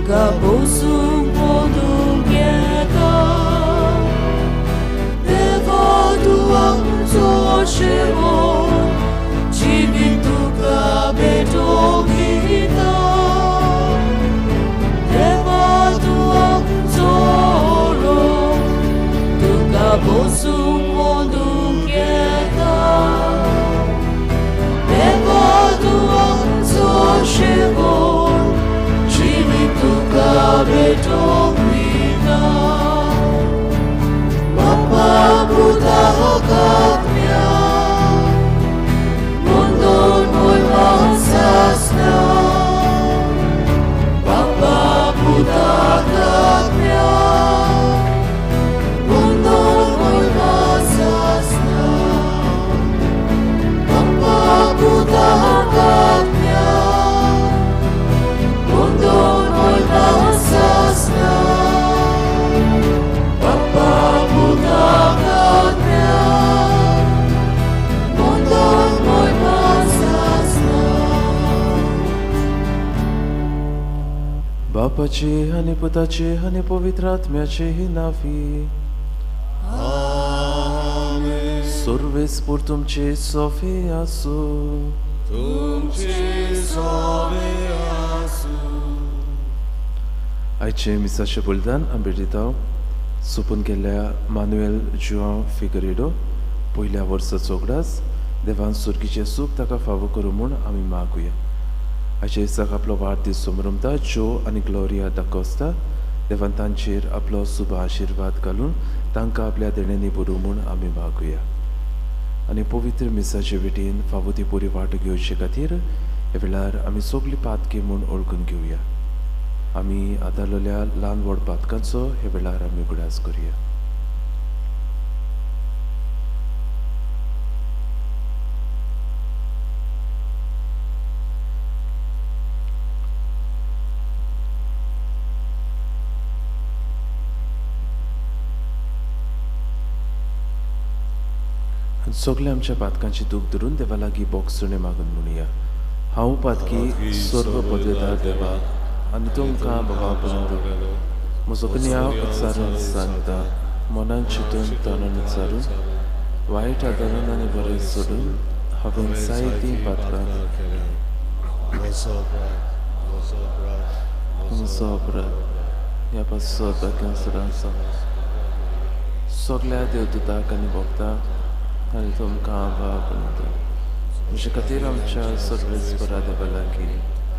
तुका बसूंक मोदूंक येता. देवा तूं आमचो शेवट, जिवीत तुका भेटोवंक दिता. देवा तूं आमचो रोग, तुका बसूंक मोदूंक येता. देवा तूं आमचो शेवट, जिवीत तुका भेटोवंक दिता. बापा पुता आत्म्या, मुंदोन मोय सासना. बापा पुता आत्म्या, मुंदोन मोय सासना. बापा पुता आत्म्या, मुंदोन मोय सासना. बापा पुता आत्म्या, मुंदोन मोय सासना. बापाचे आनी पुताचे आनी पवित्र आत्म्याचे नांवी. आमेन. सर्वेस्पर तुमचे सोफे आसूं. तुमचे सोवे आसूं. आयचे मिसाचें बलिदान आमी दिता सोंपून गेल्ल्या मानुएल जुआंव फिगरेडो पयल्या वर्साचो उगडास. देवान सुर्गीचें सूख ताका फावो करूं म्हूण आमी मागुया. आयच्या दिसाक आपलो वाडदीस समरमता ज्यो आनी ग्लोरिया दाकोस्ता. देवान तांचेर आपलो शुभ आशिर्वाद घालून तांकां आपल्या देण्यांनी भरूं म्हूण आमी मागुया. आनी पवित्र मिसाचे भेटेन फावो ती बरी वाट घेवचे खातीर ह्या वेळार आमी सगळीं पातकी म्हूण वळखून घेवया. आमी आदारलेल्या ल्हान व्हड पातकांचो ह्या वेळार आमी उगडास करुया. आनी सगल्या आमच्या पातकांची दूख धरून देवा लागीं बोगसुणें मागून म्हणुया. हांव पातकी सर्व पदवेदार देवा आनी तुमकां बाबा बंधू म्हजो गुन्यांव उच्चारून सांगता. मनान चिंतून तणान उच्चारून वायट आदारून आनी बरें सोडून हांवें जायतीं पातकां म्हजो अपराध ह्या पासत भाग्यां सगल्या देवदूताक आनी भोगता आनी तुमकां बाबा म्हजे खातीर आमच्या सर्वेस्परा देवा लागीं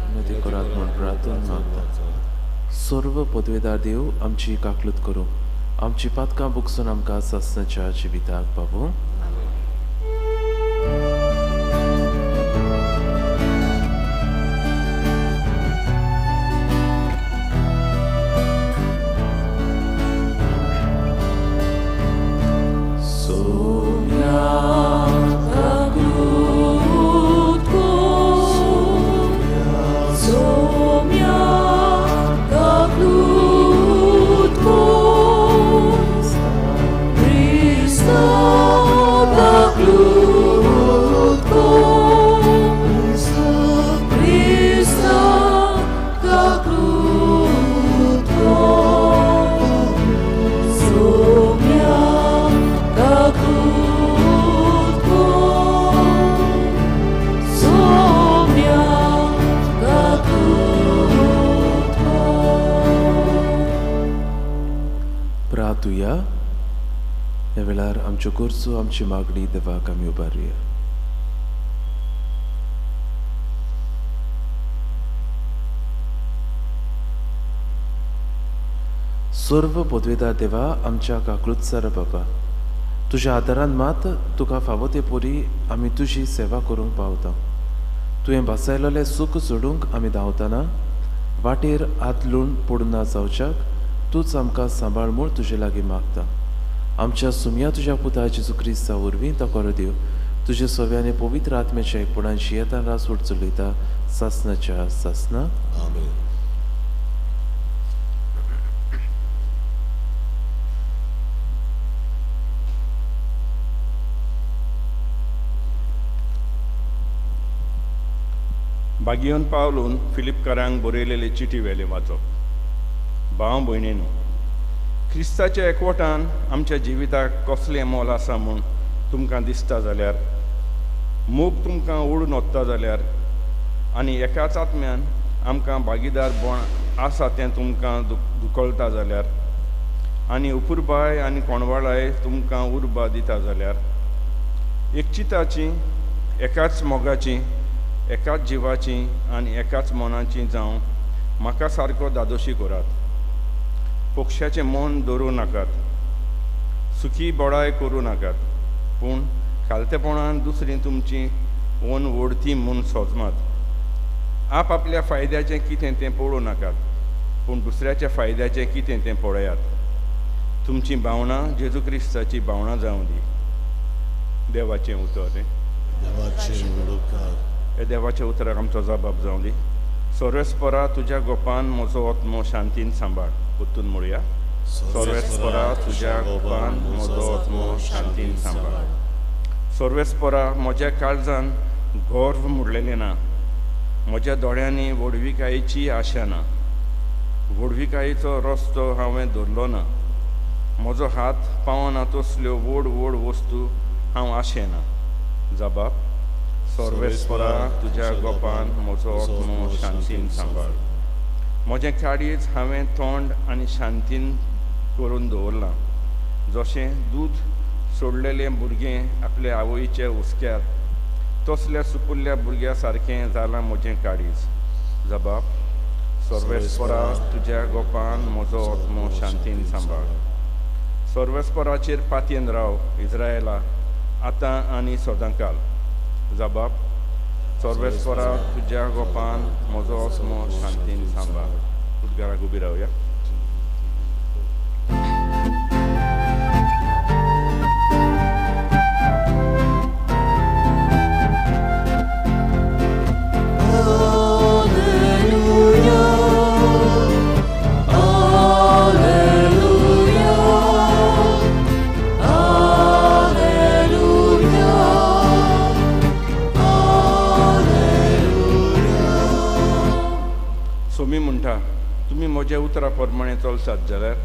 विनंती करात म्हूण प्रार्थना मागता. सर्व पदवेदार देव आमची काकलूत करूं, आमची पातकां बुकसून आमकां सासणाच्या जिविताक पावूं. प्रातुया. ह्या वेळार आमच्यो गरजो आमची मागणी देवाक आमी उबारुया. सर्व पदवेदार देवा आमच्या काकळूतसार बाबा तुज्या आदारान मात तुका फावो ते परी आमी तुजी सेवा करूंक पावता. तुवें भासायलेलें सूख सोडूंक आमी धांवतना वाटेर आदलून पडूना जावच्याक तूंच आमकां सांबाळ म्हूण तुजे लागीं मागता. आमच्या सुमया तुज्या पुता जेजू क्रिस्ता वरवीं तो देव तुजे सव्याने पवित्र आत्म्याच्या एकपणान शियेतान रास उठ चलयता सासनाच्या सासना. आमेन. बागियोन पावलून फिलिपकारांक बरयलेले चिटी वेले वाचप. भाव भयणीनो, क्रिस्ताच्या एकवटान आमच्या जिविताक कसलें मोल आसा म्हूण तुमकां दिसता जाल्यार, मोग तुमकां ओडून वता जाल्यार आनी एकाच आत्म्यान आमकां भागीदार बोण आसा तें तुमकां दुखळटा जाल्यार आनी उपुरबाय आनी कोणवाळाय तुमकां उर्बा दिता जाल्यार, एकचिताची, एकाच मोगाची, एकाच जिवाची आनी एकाच मनाची जावं म्हाका सारको दादोशी करात. पक्षाचें मन दवरूं नाकात, सुखी बडाय करूं नाकात, पूण खालतेपणान दुसरी तुमची ओन वोडती म्हूण सोजमात. आप आपल्या फायद्याचें कितें तें पळोवं नाकात, पूण दुसऱ्याच्या फायद्याचें कितें तें पळयात. तुमची भावनां जेजू क्रिस्ताची भावनां जावं दी. देवाचें उतर हें. हे देवाच्या उतराक आमचो जबाब जावं दी. सर्वेस्परा तुज्या गोपान म्हजो आत्मो शांतीन सांबाळ. परतून म्हणुया, सर्वेस्परा तुज्या गोपान म्हजो आत्मो शांतीन सांबाळ. सर्वेस्परा म्हज्या काळजान गर्व मुडलेलें ना, म्हज्या दोळ्यांनी व्हडविकायेची आशा ना, व्हडविकायेचो रस्तो हांवें धरलो ना, म्हजो हात पावना तसल्यो व्हड व्हड वस्तू हांव आशेना. जबाब, सर्वेस्परा तुज्या गोपान म्हजो आत्मो शांतीन सांबाळ. म्हजें काळीज हांवें तोंड आनी शांतीन करून दवरलां, जशें दूद सोडलेलें भुरगें आपल्या आवयच्या हुस्क्यार तसल्या सुपुल्ल्या भुरग्या सारकें जालां म्हजें काळीज. जबाब, सर्वेस्परा तुज्या गोपान म्हजो आत्मो शांतीन सांबाळ. सर्वेस्पराचेर पातयेन राव इस्रायला, आतां आनी सदांकाल. जबाब, सर्वेस्परा तुज्या गोपान म्हजो आत्मो शांतीन सांबाळ. उद्गाराक उबी रावया. सोमी म्हणटा, तुमी म्हज्या उतरा प्रमाणे चलसात जाल्यार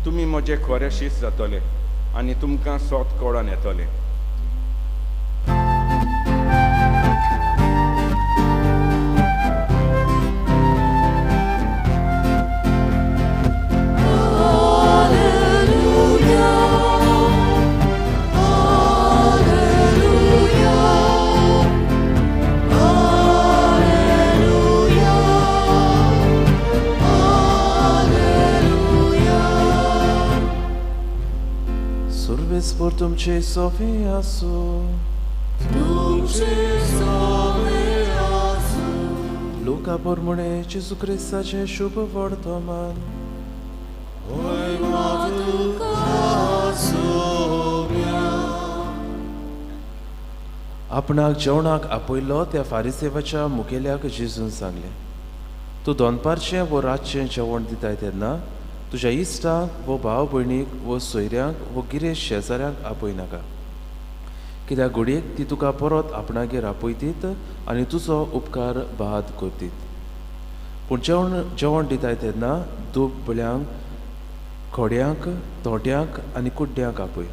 तुमी म्हजे खरे शीस जातले आनी तुमकां सोत कळोन येतलें. सुर्वेस्पर तुमचे सोफे आसूं. तुमचे सोफे आसूं. लुका प्रमाणे जेजू क्रिस्ताचें शुभ वर्तमान. आपणाक जेवणाक आपयलो त्या फारिसेवाच्या मुखेल्याक जेजून सांगलें, तूं दनपारचें वो रातचें जेवण दिताय तेन्ना तुज्या इश्टांक वो भाव भयणीक वो सोयऱ्यांक वो गिरेश शेजाऱ्यांक आपय नाका, कित्याक घडयेक ती तुका परत आपणागेर आपयतीत आनी तुजो उपकार बाद करतीत. पूण जेवण दिताय तेन्ना दुबळ्यांक, खोड्यांक, तोंट्यांक आनी कुड्ड्यांक आपय.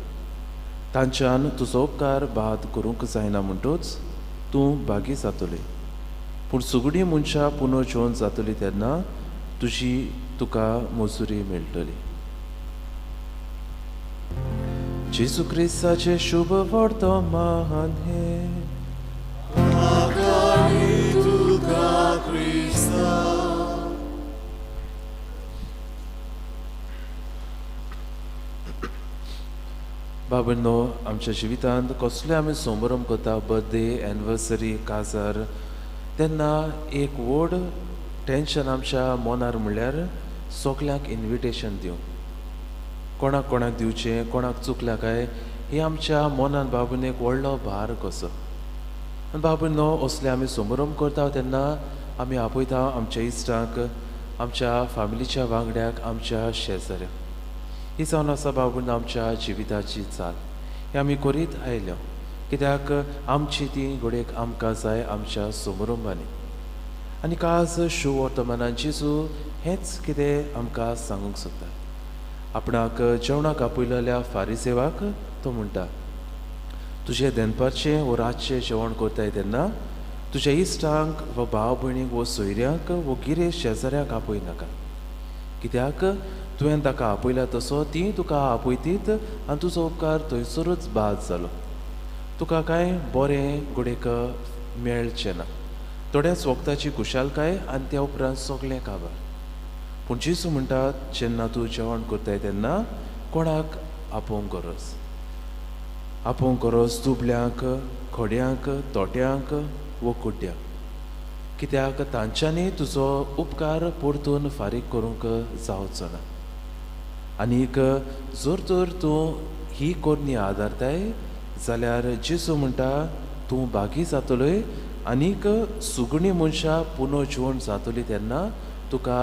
तांच्यान तुजो उपकार बाद करूंक जायना म्हणटूच तूं भागी जातली. पूण सुगडी मनशां पुनः जेवण जातली तेन्ना तुजी तुका मजुरी मेळटली. जेजू क्रिस्ताचें शुभ वर्तमान हें. बाबांनो, आमच्या जिवितांत कसले आमी संभ्रम करता, बर्थडे, एनिवर्सरी, काजार, तेन्ना एक व्हड टेंशन आमच्या मनार म्हणल्यार सगल्यांक इन्विटेशन दिवंक, कोणाक कोणाक दिवचें, कोणाक चुकल्या काय, हे आमच्या मनान बाबून एक व्हडलो भार कसो. आनी बाबून असले आमी संभ्रम करता तेन्ना आमी आपयता आमच्या इश्टांक, आमच्या फॅमिलीच्या वांगड्याक, आमच्या शेजाऱ्यांक. ही जावन आसा बाबून आमच्या जिविताची चाल. हे आमी करीत आयल्या कित्याक आमची ती घडयेक आमकां जाय आमच्या संभ्रमांनी. आनी आज शुवर्तमानान जेजू हेंच कितें आमकां सांगूंक सोदता. आपणाक जेवणाक आपयलेल्या फारिसेवाक तो म्हणटा, तुजें दनपारचें वो रातचें जेवण करताय तेन्ना तुज्या इश्टांक वा भाव भयणीक वो सोयऱ्यांक वो गिरेश शेजाऱ्यांक आपय नाका, कित्याक तुवें ताका आपयला तसो ती तुका आपयतीत आनी तुजो उपकार थंयसरूच बाद जालो. तुका कांय बरें घडयेक मेळचें ना, थोड्याच वखदाची खुशालकाय आनी त्या उपरांत सगळें काबार. पूण जेजू म्हणटा, जेन्ना तूं जेवण करताय तेन्ना कोणाक आपोवंक गरज, आपोवंक गरज दुबल्यांक, खोड्यांक, तोट्यांक वो कुड्ड्यांक, कित्याक तांच्यांनी तुजो उपकार परतून फारीक करूंक जावचो ना. आनीक जर तर तूं ही करणी आदारताय जाल्यार जेजू म्हणटा तूं बागी जातलोय आनीक सुगणी मनशां पुनो जेवण जातली तेन्ना तुका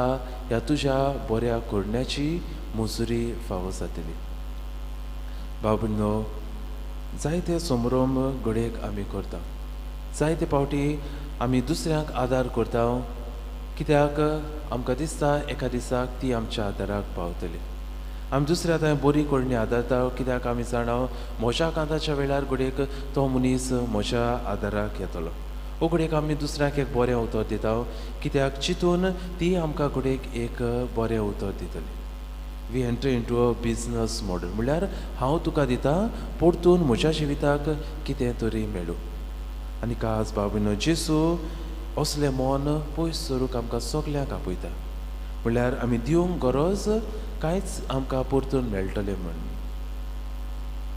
ह्या तुज्या बऱ्या करण्याची मजुरी फावो जातली. बाबनो, जायते संभ्रम घडयेक आमी करता, जायते फावटी आमी दुसऱ्यांक आदार करता, कित्याक आमकां दिसता एका दिसाक ती आमच्या आदाराक पावतली. आमी दुसऱ्या थंय बरी करणी आदारता, कित्याक आमी जाणा म्हज्या कांताच्या वेळार घडयेक तो मनीस म्हज्या आदाराक येतलो. ओ घडयेक आमी दुसऱ्यांक एक बरें उतर दिता, कित्याक चिंतून ती आमकां घडयेक एक बरें उतर दितली. We enter into a business model, म्हणल्यार हांव तुका दिता परतून म्हज्या जिविताक कितें तरी मेळूं. आनी काज बाबीनो जेजू असलें मन पयस सरूंक आमकां सगल्यांक आपयता, म्हणल्यार आमी दिवंक गरज कांयच आमकां परतून मेळटलें म्हण.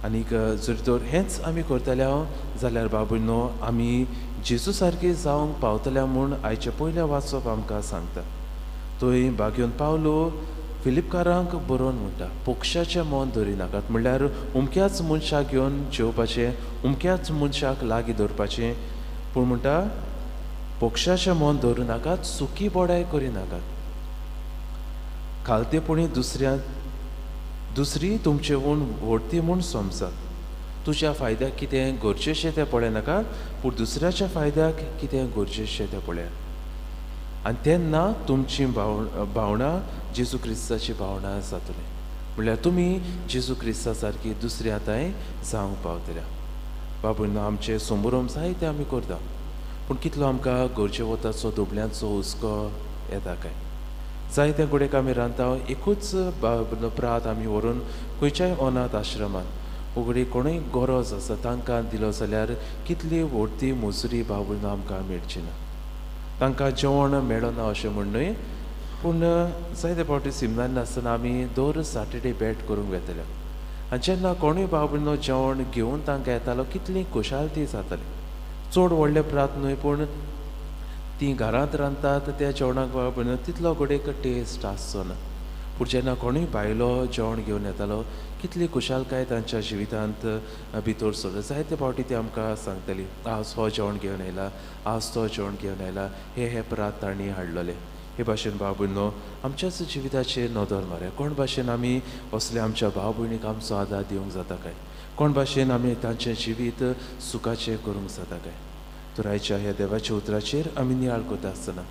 आनीक जर तर हेंच आमी करतले हांव जाल्यार बाबूनो आमी जेजू सारकी जावंक पावतल्या म्हूण आयचें पयलें वाचप आमकां सांगता. थंय बागयोन पावलो फिलिपकारांक बरोवन म्हणटा, पक्षाचें मन धरिनाकात, म्हणल्यार उमक्याच मनशाक घेवन जेवपाचें, उमक्याच मनशाक लागीं दवरपाचें, पूण म्हणटा पक्षाचें मन धरूं नाकात, सुकी बडाय करिनाकात, खालतेपणी दुसरी तुमचे म्हूण व्हडती म्हूण समजात. तुज्या फायद्याक कितें गरजेचें तें पळयनाकात, पूण दुसऱ्याच्या फायद्याक कितें गरजेचें तें पळयात. आनी तेन्ना तुमची भावनां जेजू क्रिस्ताची भावनां जातली, म्हणल्यार तुमी जेजू क्रिस्ता सारकी दुसऱ्या थंय जावंक पावतल्या. बाबून आमचे संभ्रम जायते आमी करता, पूण कितलो आमकां गरजे वताचो दुबल्यांचो हुस्को येता काय. जायते घडयेक आमी रांदता एकूच प्रात आमी व्हरून खंयच्याय अनाथ आश्रमांत उगडी कोणूय गरज आसा तांकां दिलो जाल्यार कितली व्हडती मजुरी बाबून आमकां मेळची ना. तांकां जेवण मेळना अशें म्हूण न्हय, पूण जायते फावटी सिमनान नासतना आमी दर सॅटर्डे भेट करूंक वेतले आनी जेन्ना कोणूय बाबून जेवण घेवन तांकां येतालो कितली खुशालती जाताली. चड व्हडले प्रात न्हय, पूण ती घरांत रांदतात त्या जेवणाक बाबा तितलो घडयेक टेस्ट आसचो ना, पूण जेन्ना कोणूय भायलो जेवण घेवन येतालो कितली खुशालकाय तांच्या जिवितांत भितर सरता. जायते फावटी ती आमकां सांगतली, आज हो जेवण घेवन आयला, आज तो जेवण घेवन आयला, हे हे प्रात तांणी हाडलेले. हे भाशेन भाव भयणो आमच्याच जिविताचेर नदर मारया, कोण भाशेन आमी असले आमच्या भाव भयणीक आमचो आदार दिवंक जाता काय, कोण भाशेन आमी तांचें जिवीत सुखाचें करूंक जाता काय. तर आयच्या ह्या देवाच्या उतराचेर आमी नियाळ करता आसतना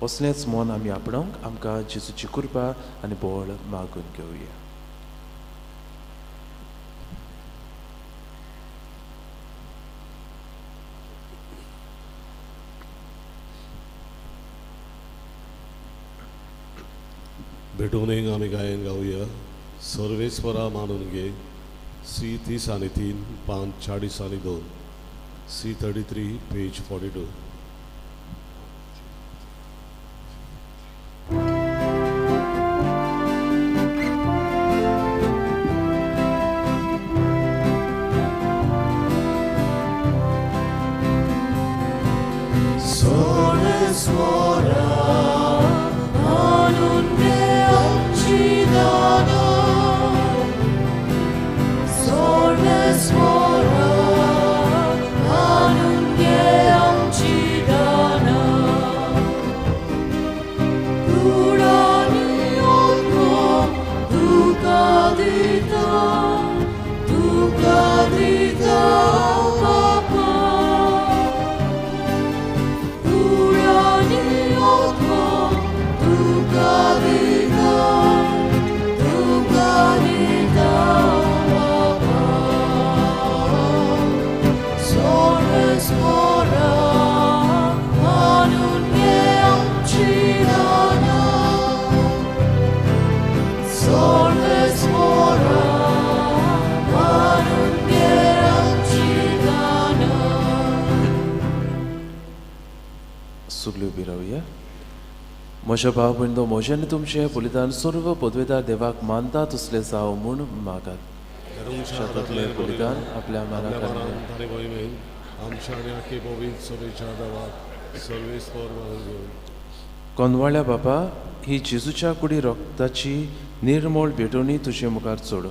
असलेंच मन आमी आपणावंक आमकां जेजूची कृपा आनी बळ मागून घेवया. भेटून एक आमी गायन गावया. सर्वेस्वरा मानून घे, सी 30 आनी 3, 5 40 आनी 2, सी 33 पेज 42. Papa. सगळ्यो उबी रावया. म्हज्या भाव भयणो, म्हजें आनी तुमचें बलिदान सर्व पदवेदार देवाक मानता तसलें जावं म्हूण मागात. हातांतलें बलिदान आपल्या मानाक आमच्या आनी आखे पवित्र सभेच्या देवाक सर्वेस्पर मानून घेवन. कोनवाळ्या बापा, ही जेजूच्या कुडी रक्ताची निर्मळ भेटवणी तुजे मुखार चड,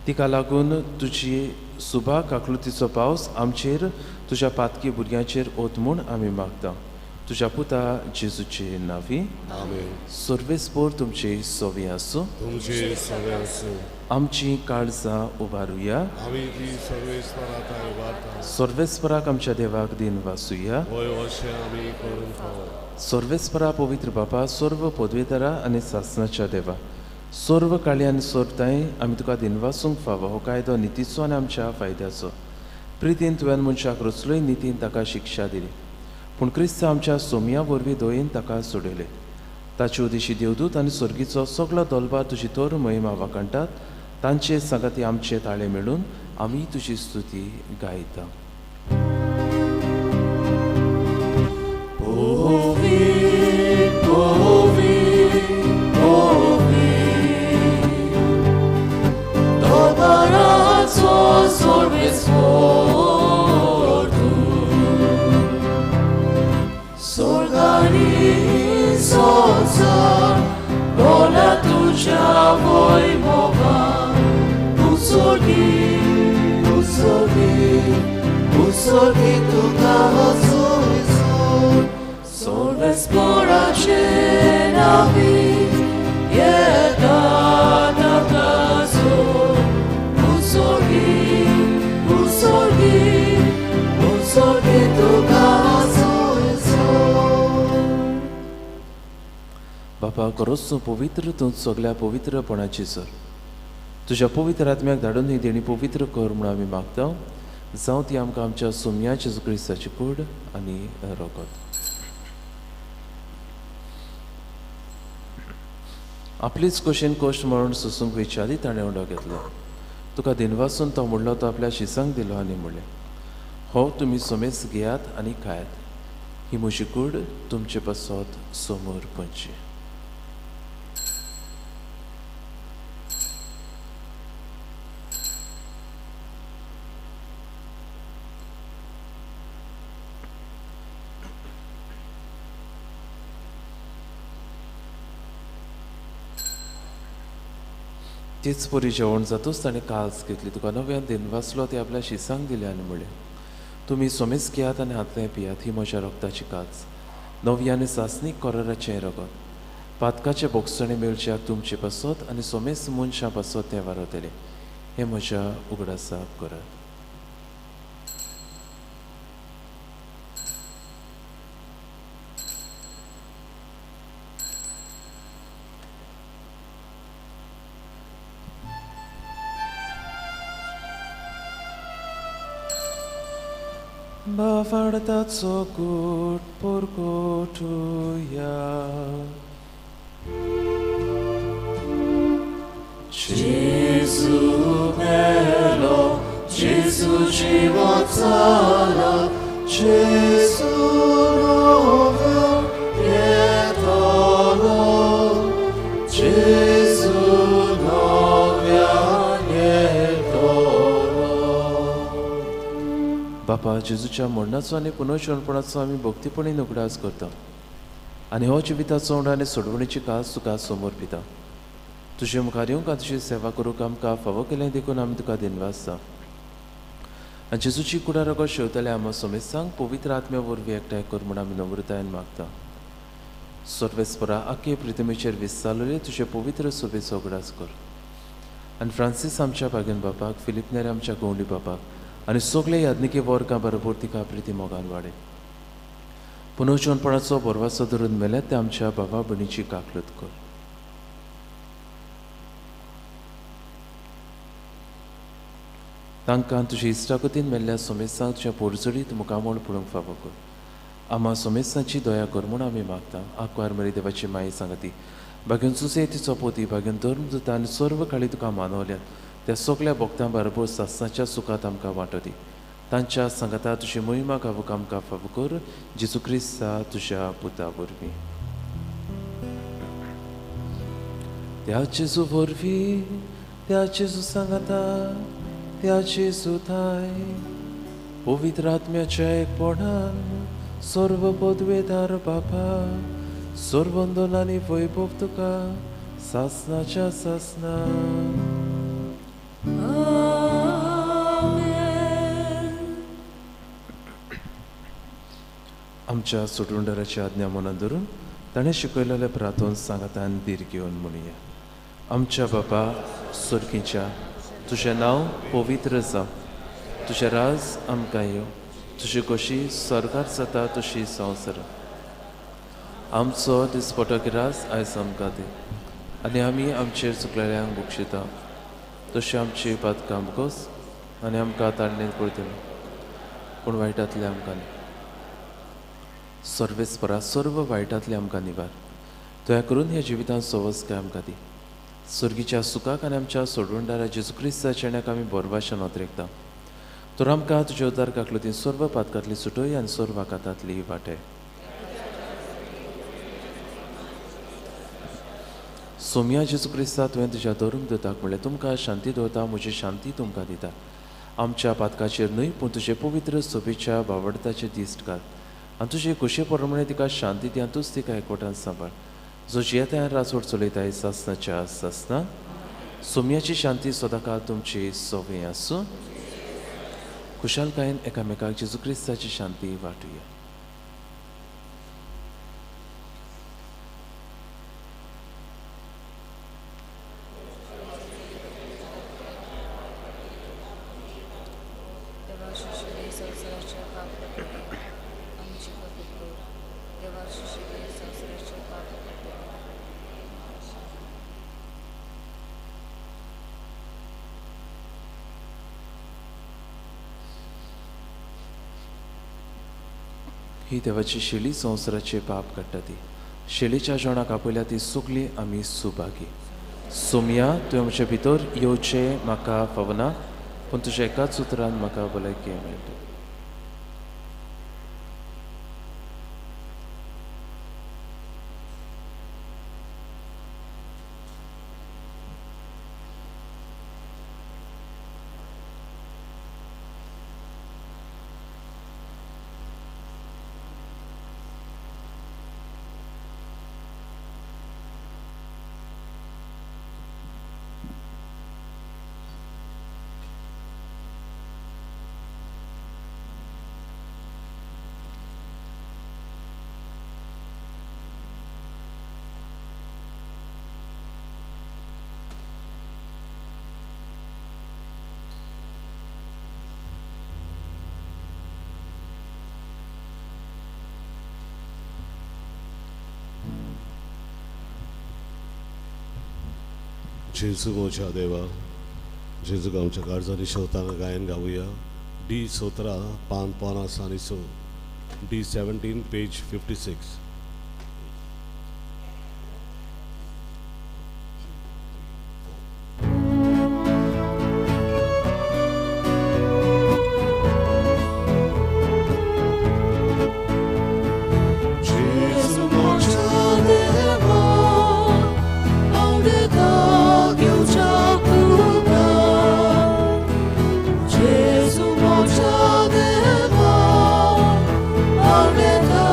तिका लागून तुजी सुबा काकलुतीचो पावस आमचेर तुज्या पातकी भुरग्यांचेर ओत म्हूण आमी मागता. तुज्या पुता जेजूचे नांवी. आमेन. सर्वेस्पर तुमचे सवी आसूं. तुमचे सवे आसूं. आमची काळजां उबारुया. आमी ती सर्वेस्परा थांय उबारता. सर्वेस्पराक आमच्या देवाक दिन वासुया. वय अशें आमी करूंक फावो. सर्वेस्परा पवित्र बापा, सर्व पदवेदारा आनी सासनाच्या देवा, सर्व काळी आनी सर्वताय आमी तुका दिनवासूंक फावो. हो कायदो नितीचो आनी आमच्या फायद्याचो. प्रितीन तुवें मनशाक रचलोय, नितीन ताका शिक्षा दिली, पूण क्रिस्त आमच्या सोमया वरवीं दयेन ताका सोडयले. ताचे उदेशी देवदूत आनी सर्गीचो सगलो दोलबा तुजी तर महिमा वाखाणटात. तांचे सांगाती आमचे ताळे मेळून आमी तुजी स्तुती गायता. बापा, खरोच तूं पवित्र, तूं सगल्या पवित्रपणाची सर. तुज्या पवित्र आत्म्याक धाडून ही देणी पवित्र कर म्हूण आमी मागता. जावं ती आमकां आमच्या सोमया जेजू क्रिस्ताची कूड आनी रगत. आपलीच कशेन कश्ट मरण सोसूंक विचारी ताणें उंडो घेतलो. तुका दिनवासून तो म्हणलो, तो आपल्या शिसांक दिलो आनी म्हणलें, हो तुमी सोमेस घेयात आनी खायात, ही म्हजी कूड तुमचे पासत समोर पंची. तेच परी जेवण जातूच ताणें काल्स घेतली, तुका नव्यान दिनवासलो, ती आपल्या शिसांक दिली आनी म्हणलें, तुमी सोमेस घेयात आनी हातलें पियात, ही म्हज्या रक्ताची काल्स, नवी आनी सासणीक कोराराचें रगत, पातकाचे बोगसणे मेळच्याक तुमचे पासत आनी सोमेस मनशां पासत तें वारवतलें. हें म्हज्या उगडासाक करात. भावार्थाचो गूट परगटुया. जेजू मेलो, जेजू जिवो जाला, जेजू नव्यान येतलो, जेजू नव्यान येतलो. बापा, जेजूच्या मरणाचो आनी पुनर्जिवणपणाचो आमी भक्तीपणी उगडास करता आनी हो जिविताचो उंडो आनी सोडवणीची कास तुका समोर पिता. तुजे मुखार येवंक आनी तुजी सेवा करूंक आमकां फावो केलें देखून आमी तुका दिनवासता. आनी जेजूची कुडा रगत शेवतले आमकां समेस्तांक पवित्र आत्म्या वरवीं एकठांय कर म्हूण आमी नम्रतायेन मागता. सर्वेस्परा, आखे प्रितमेचेर विस्तारलेले तुजे पवित्र सोबेचो उगडास कर आनी फ्रांसीस आमच्या भाग्यन बापाक, फिलीप नेरे आमच्या गवंडी बापाक आनी सगळे याज्ञिके वर्गां बरोबर तिका प्रिती मोगान वाडय. पुनर्जिवणपणाचो भरवासो धरून मेल्यात ते आमच्या भावा भयणीची काकलूत कर. तांकां तुजे इश्टागतीन मेल्ल्या सोमेस्तांक तुज्या पोरजडीत मुखामळ पळोवंक फावो कर. आमा सोमेस्तांची दया कर म्हूण आमी मागता. आंकवार मरी देवाची माई सांगती, भाग्यान सुसे तिचो पोती, भाग्यान धर्मदूत आनी सर्व काळी तुका मानवल्यात त्या सगल्या भक्तां बरोबर सासणाच्या सुखांत आमकां वांटो दी. तांच्या सांगाता तुजी मोहिमा गावूंक आमकां फावो कर जेजू क्रिस्ता तुज्या पुता वरवीं. त्या जेजू वरवीं, त्या जेजू सांगाता, त्या जेजू थाय पवित्र आत्म्याच्या एकपणान सर्व पदवेदार बापा सर्वंदन आनी वैभव तुका सासनाच्या सासना. आमच्या सोडवणदाराची आज्ञा मनात धरून ताणें शिकयलेले प्रार्थन सांगातान धीर घेवन म्हणुया. आमच्या बापा सुर्गीच्या, तुजें नांव पवित्र जावं, तुजें राज आमकां येवं, तुजी खोशी स्वर्गार जाता तशी संवसारांत. आमचो दिसपटो गिरास आयज आमकां दी आनी आमी आमचेर चुकलेल्यांक बक्षिता तशी आमची पातकां मुकोस आनी आमकां ताणणेंत पडतली पूण वायटांतले आमकां न्ही. सर्वेस्परा सर्व वायटांतले आमकां निवार, दया करून ह्या जिवितांत सवसकाय आमकां दी. सुर्गीच्या सुखाक आनी आमच्या सोडवणदारा जेजू क्रिस्ताच्या येण्याक आमी बोरवाशान ओतरेकता. तर आमकां तुज्या उदार काकलुतीन सर्व पातकांतली सुटय आनी सर्व आकातांतली वाटय. सोम्या जेजू क्रिस्ता, तुवें तुज्या धर्म दुताक म्हणलें, तुमकां शांती दवरता, म्हजी शांती तुमकां दिता. आमच्या पातकाचेर न्हय पूण तुजे पवित्र सोबेच्या बावडताचेर दिश्ट घाल आनी तुजे खोशये प्रमाणे तिका शांती दी आनी तूंच तिका एकवटान सांबाळ, जो जियेता आनी राजवट चलयता सासनाच्या सासना. सोम्याची शांती सदांकाळ तुमची सवंय आसूं. खुशालकायेन एकामेकाक जेजू क्रिस्ताची शांती वांटुया. ही देवाची शेली संवसाराचे पाप काडटा ती शेलीच्या जेवणाक आपयल्या ती सगळी आमी सुभागी. सोमया, तुवें म्हजे भितर येवचें म्हाका फावना पूण तुज्या एकाच उतरान म्हाका भलायकी मेळटा. जेजू म्हज्या देवा, जेजू आमच्या काळजांनी शेवताना गायन गावया. डी 17 पान 50 आनी 6, डी 17 पेज 56. Gesù, mocha deva, aureta,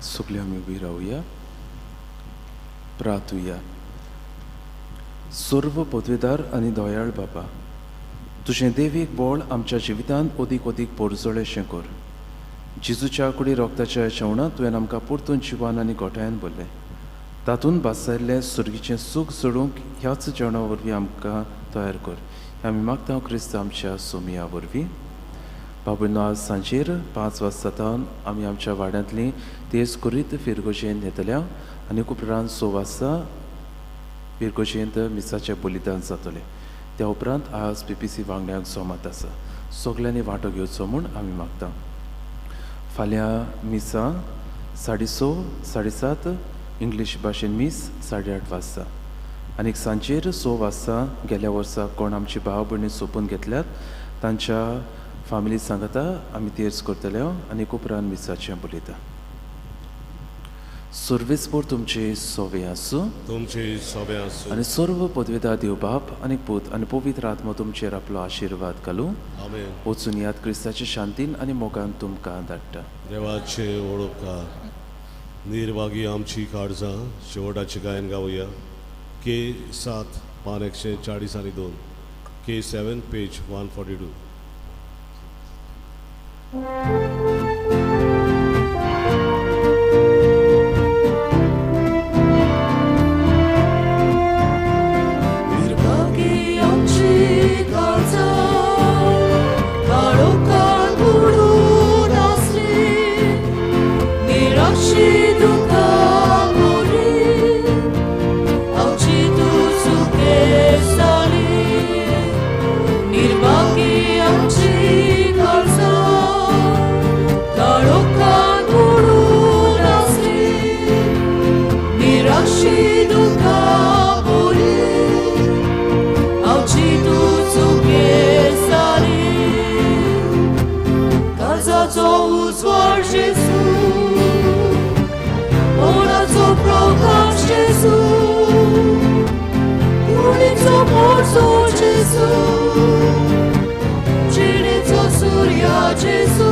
सगळे आमी उबी रावया, प्रार्थुया. सर्व पदवेदार आनी दयाळ बाबा, तुजें देवीक बळ आमच्या जिवितांत अदीक अदीक पोरजोळेशें कर. जेजूच्या कुडी रोगताच्या जेवणांत तुवें आमकां परतून जिवान आनी गोठायान भरलें. तातूंत भासायल्लें सुर्गीचें सूख जोडूंक ह्याच जेवणा वरवीं आमकां तयार कर. आमी मागता क्रिस्त आमच्या सोमिया वरवीं. बाबूनो, आज सांजेर 5 वाजता सावन आमी आमच्या वाड्यांतली तेज करीत फिरगोजेंत येतल्या आनी उपरांत 6 वाजता फिरगोजेंत मिसाचें बलिदान जातलें. त्या उपरांत आज PPC वांगड्यांक सोमात आसा. सगल्यांनी वांटो घेवचो म्हूण आमी मागता. फाल्यां मिसा 6:30 7:30 इंग्लीश भाशेन मीस 8:30 वाजता आनी सांजेर 6 वाजता गेल्या वर्सा कोण आमची भाव भयणी सोंपून घेतल्यात तांच्या फामिली सांगता आमी तेर्स करतले आनी उपरांत मिसाचें बलयता. सर्वेस्पोर तुमचे सोवे आसूं, तुमचे सोवे आसूं आनी सर्व पदवेदार देव बाप आनी पूत आनी पवित्र आत्मो तुमचेर आपलो आशिर्वाद घालूं. आमेन. वचून याद क्रिस्ताचे शांतीन आनी मोगान तुमकां धाडटा. देवाचे ओळखा निर्भागी आमची काळजां शेवटाची गायन गावया. के 7 पान 140 आनी 2, के 7 पेज 142. निर्भागी आमची काळजां काळोखान बुडून आसली, निराशी दुखां मोरी आमची तूं सुखेसाली. निर्भागी आमची काळजां काळोखान बुडून आसली, निराशी दुखां मोरी आमची तूं चुकेसाली. काळजाचो उजवाड जेजू, मनाचो प्रकाश जेजू, कुडीचो मोडसो जेजू, जिणेचो सुर्या जेजू.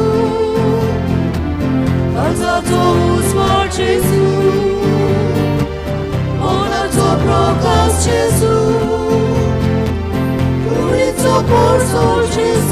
काळजाचो उजवाड जेजू, मनाचो प्रकाश जेजू, कुडीचो मोडसो जेजू,